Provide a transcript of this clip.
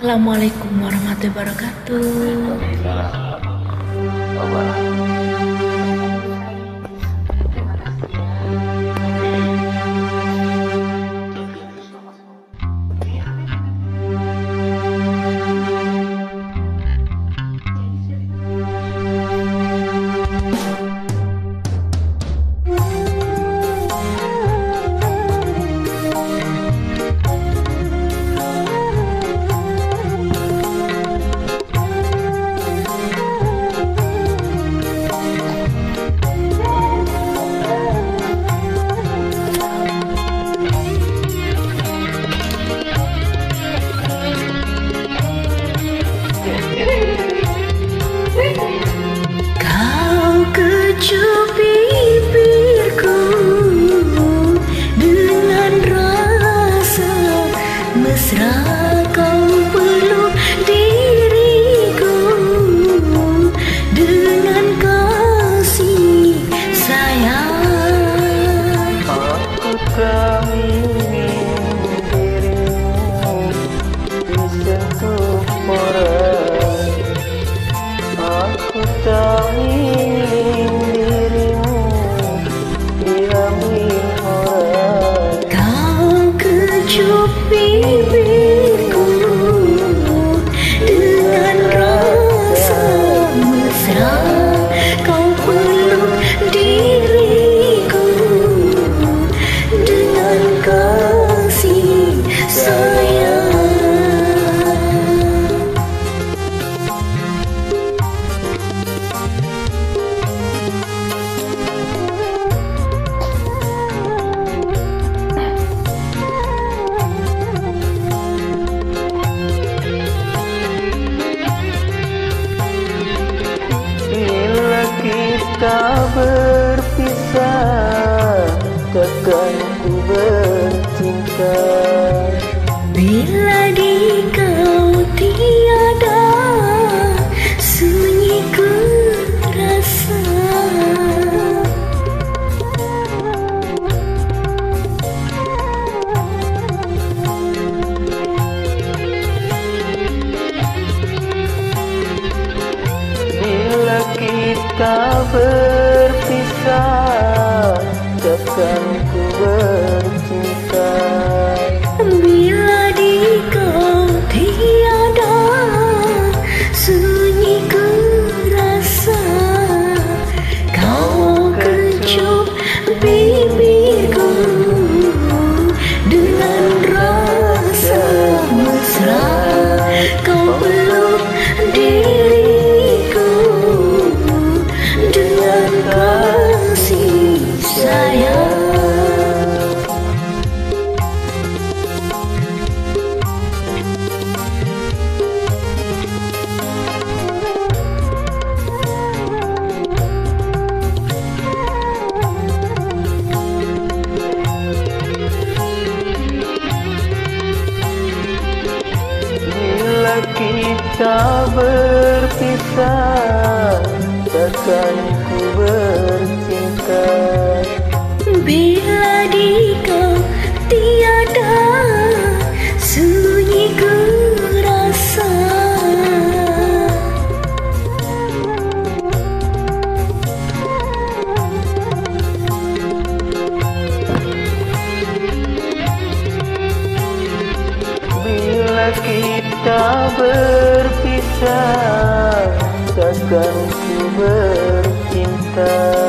Assalamualaikum warahmatullahi wabarakatuh. Waalaikumsalam. Kau kecup bibirku dengan rasa mesra, kau peluk diriku dengan kasih sayang. Aku tak ingin dirimu disentuh orang. Aku tak ingin dirimu diambil orang. Kau kecup bibirku dengan rasa mesra, kau peluk diriku dengan kasih sayang. Bila kita berpisah, takkan ku bercinta. Bila di kau tiada, sunyi ku rasa. Bila kita berpisah, takkan ku bercinta. Bila di kau tiada, sunyi ku rasa. Kau kecup bibirku dengan rasa mesra, kau peluk diriku dengan kasih sayang. Bila kita berpisah, takkan ku bercinta. Bila di kau tiada, sunyi ku rasa. Bila kita berpisah, takkan ku bercinta.